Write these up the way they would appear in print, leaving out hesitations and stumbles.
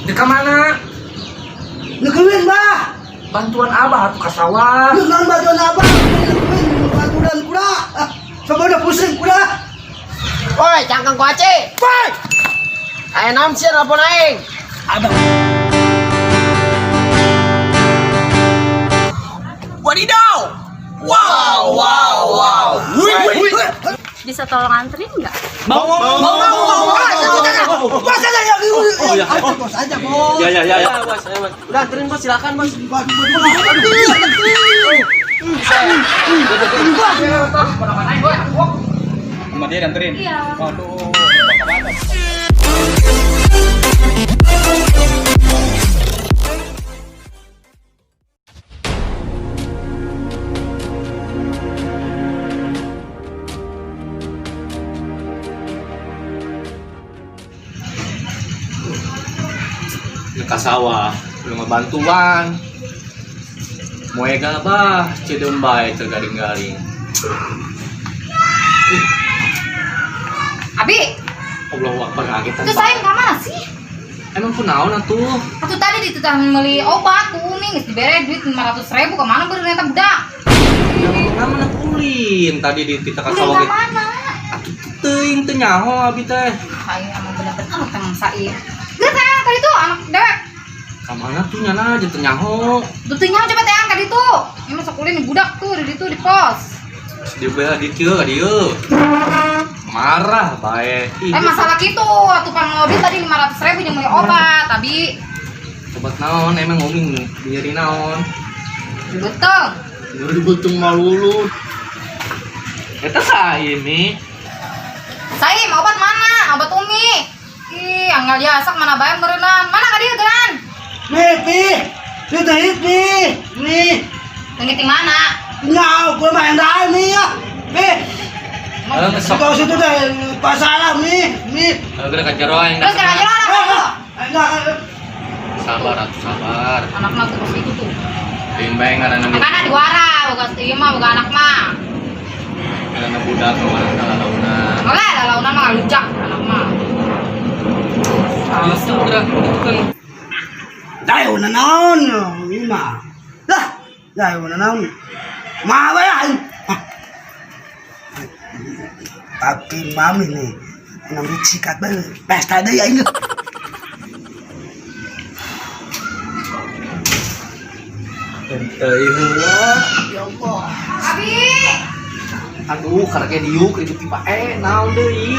Di ka mana? Nekuin bah. Bantuan abah atuh ka sawah. Lu naon bantuan abah? Nekuin bantuan kuda. Ah, coba udah pusing kuda. Woi, cangkang kuaci. Woi, Aya naon sih nelpon aing? abah. Wadidaw. Wow, wow, wow. Wih, wih. Bisa tolong anterin nggak? Mau mau mau mau mau. Bos aja ya. Oh ya. Bos aja, bos. Ya ya ya ya, bos, ya, bos. Udah anterin bos, silakan bos. Sama dia dianterin. Iya. Waduh. Ka sawah, belum ngebantuan. Moe gabah, ceudeum bae teu garing-garing. Abi, Allahu Akbar, kagetan. itu saya ke mana sih? Emang kunaon atuh? Atuh tadi dititah meuli obat ku Umi geus dibere duit 500.000 ke mana beureun eta budak? Yang mana ulin tadi di tita ka Ulin sawah ka ge. mana? Atuh teuing teu nyaho abi teh. Aing emang bener-bener anak emang sair. Geus teh tadi tuh anak dewek. Ka mana tuh nyana aja teu nyaho. Tuh teu nyaho coba teh ka ditu. Ini masuk ulin budak tuh di ditu di pos. Dia bela di kieu ka dieu. Marah bae. Ih, Eh masalah kitu atuh pan mobil tadi 500.000 jeung meuli obat, abi. Obat naon emang ngomong nyeri naon? Betul. Nyeri beuteung malulu. Eta sae mi. Saim, obat mana? Obat Umi. Ih, anggal jasak mana bae meureunnan. Mana ka dieu geran? Nih, pi. Nih, teh, pi. Nih. Leungit di mana? Nyau, gua main dah nih ya. Pi. Heeh, sok. Kau situ deh, pasalah nih, nih. Heeh, geura ka jero aing. Terus geura jero anak lu. Enggak, Sabar atuh sabar. Anak mah tuh itu tuh. Teuing bae ngaranna Makana diwara, boga ieu mah boga anak mah. ngaranna budak ngaranna lalaunan. Oleh lalaunan mah ngalujak anak mah. Itu geura itu kan Dai una naon ini mah. Lah, dai una naon. Mah ya. Ah. Papi mami nih. Ngambil sikat bae pesta deui aing. Teuing heula. Ya Allah. Abi, Aduh, karek diuk ribut tiba naon deui.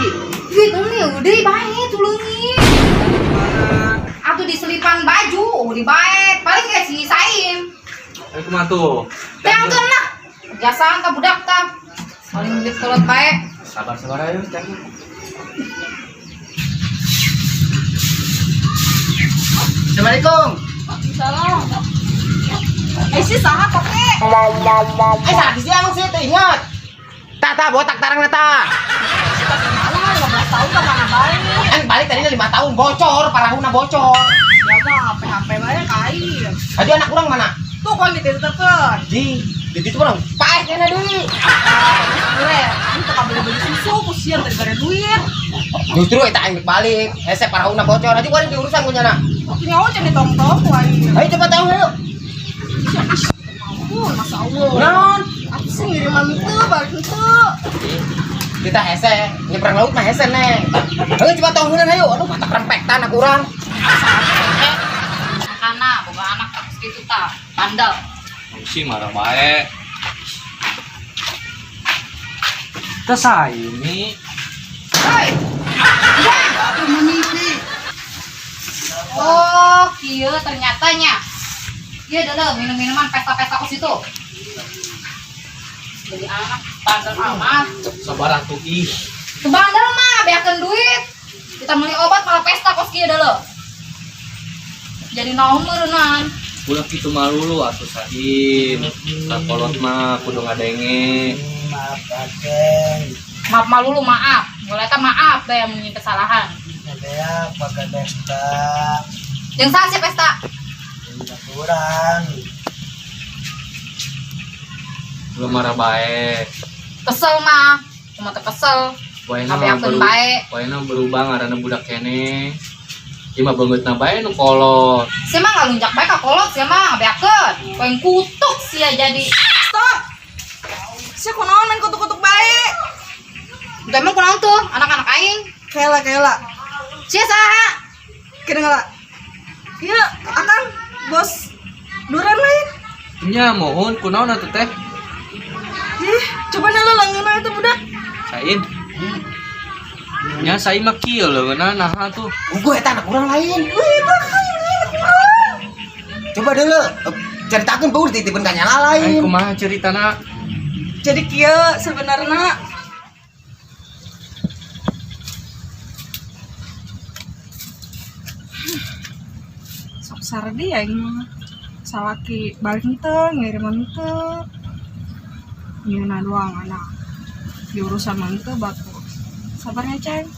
duit Umi udah bae tulungi. Mana? Atuh diselipan baju, udah bae. Paling kayak si Saim. Ayo kumaha tuh? Teh angkeun lah. Jasaan ka budak tah. Paling duit kolot bae. Sabar sabar ayo cang. Assalamualaikum. Salam. Eh si saha koke? Eh, salah sih emang sih teu ingat. Tata botak tarang nata. Mana 15 tahun ke mana bae? Kan balik tadinya 5 tahun bocor, parahuna bocor. Ya mah HP-HP bae kain. Aduh anak kurang mana? Tuh kon dititipkeun. Di, di situ kurang. Paeh kena deui. Ure, ini tukang beli-beli susu, kusian tadi bare duit. Justru eta aing balik, hese parahuna bocor. Aja gua diurusan ku nyana. Waktu nyawa can ditong-tong ku aing. Ayo coba tahu yuk. Ampun, Masya Allah. Naon? Aku sih ngiriman itu, balik itu. Kita hese, nyebrang laut mah hese neng. Ayo coba tahu ayo. Aduh mata rempek tanah kurang. Makana boga anak tak kitu tah. Bandel. Si marah bae. Teh sae mi. Hei. Oh, kieu ternyatanya. Iya dulu minum-minuman pesta-pesta ke situ. Jadi anak bandel amat. Sabar atuh ih. Bandel mah beakeun duit. Kita beli obat malah pesta kos kieu dulu. Jadi naon meureunnan. Ulah kitu malulu atuh Saim. Sakolot mah kudu ngadenge. Maaf, Aceng. Maaf malu lu maaf. Boleh eta maaf bae mun kesalahan. Ada pakai pesta. Jeung saha sih pesta? Kurang. Ulah marah bae. Kesel mah. Cuma teu kesel. Waena Tapi mah akeun bae. Waena berubah ngaranna budak kene. Ieu mah beungeutna bae nu kolot. Sia mah ngalunjak bae ka kolot sia mah ngabeakeun. Poeng kutuk sia jadi. Stop. Sia kunaon main kutuk-kutuk bae. Udah emang kunaon tuh anak-anak aing. Kela kela. Sia saha? Kira ngala. Iya, akang bos duren lain. Nya mohon kunaon atuh teh? Ih, coba nala langeuna itu budak. Sain. Nya sain mah kieu leungeunna naha tuh. Gue eta anak urang lain. Wih, itu kan anak urang. Coba dulu ceritakeun bau dititipkeun ka nyala Aing lain. kumaha ceritana? Jadi kieu sebenarnya sok sardi ya ini mah. Salaki balik henteu, ngiriman henteu. Nyeuna doang anak. Di urusan mah henteu batu. Sabarnya ceng.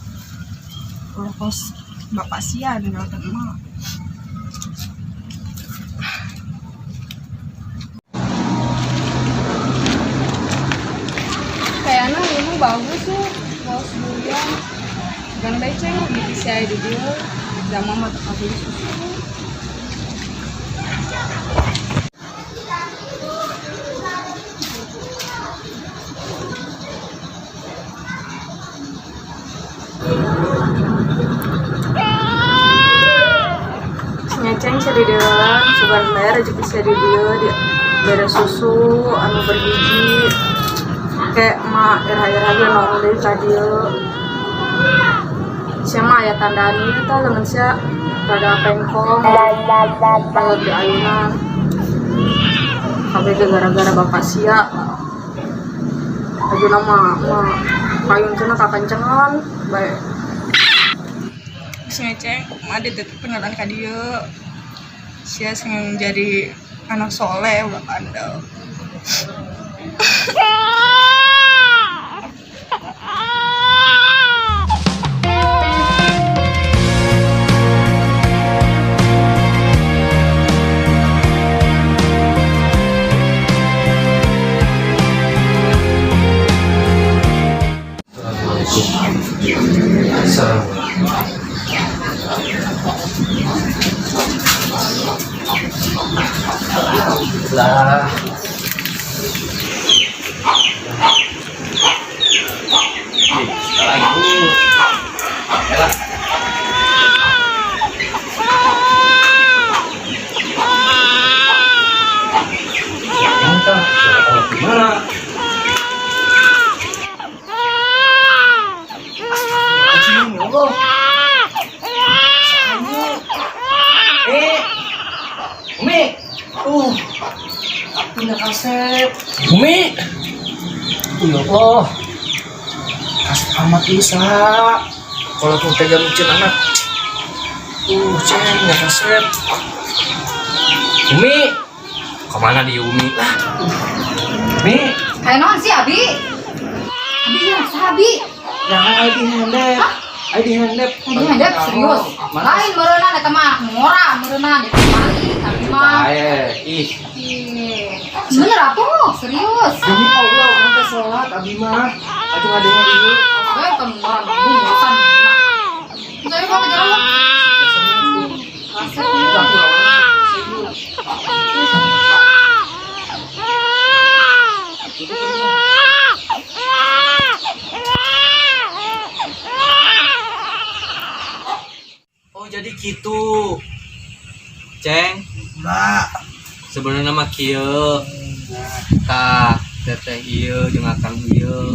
Ulah kos bapak sia ninggalkeun emak. Kayaknya ini bagus tuh bos durian. Gan beceng di isi di dia. Zaman mah teu kabeli susu. Ngeceng cari dewan, sugan bayar rezeki sia di dieu di bere susu anu bergizi. Kayak ma era-era ge nongol deui ka dieu. Sia mah aya tandaan ieu tah leungeun sia rada pengkong, kalau di ayunan. Kabeh ge gara-gara bapak sia. Ayeuna mah mah payun cenah kakencengan bae. Geus ngeceng, mah dititipkeun ngaran ka dieu. Sia sing jadi anak soleh ulah bandel. Lah. Gimana? Anjing, ya Allah. Umi. Pindah kasep. Umi. Ya Allah. Kasep amat bisa. Kalau tuh tega micin anak. Ceng, nggak kasep. Umi. Kemana dia Umi? Lah. Umi. Kayak naon sih Abi? Abi ya, saha Abi? Yang ID handep. ID handep. Abi handep serius. Lain meureunna eta mah anak ngora meureunna di kemari Abi mah. Bae, ih. Ih, bener atuh, serius. Demi Allah, urang teh sholat abi mah. Atuh ngadenge ieu. Bae kan ngora bungkusan. Saya kok kejaran lu. Kasep. Aku lawan. Oh jadi gitu. Ceng, Mbak. sebenarnya mah kieu. Tah, teteh ieu jeung akang ieu.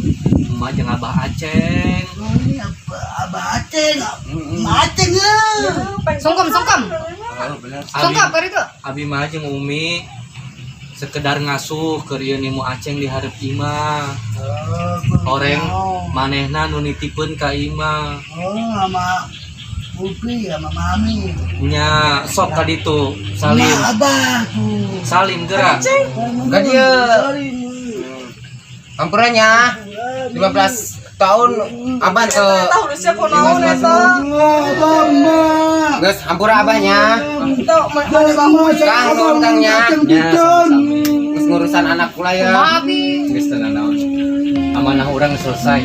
Emak jeung abah Aceng. Oh, ini apa? Abah Aceng, Emak Aceng ya. Sungkem, sungkem. Oh, bener. Sungkem keur itu. Abi mah jeung Umi sekedar ngasuh keur ieu nimu Aceng di hareup imah. Oh, Horeng manehna nu nitipkeun ka imah. Oh, sama Upi sama Mami. Nya sok ka ditu salim. Emak Abah tuh. Salim gerak. Enggak dia. Salim. Ampurannya 15 tahun abah ke Eta udah kunaon eta. Abah, Emak. geus hampura abahnya. Teu mana bangun. Kang, nuhun Kangnya. Nya sami-sami. Geus ngurusan anak kula ya. Kumaha Abi? Geus teu nanaon. Amanah urang selesai.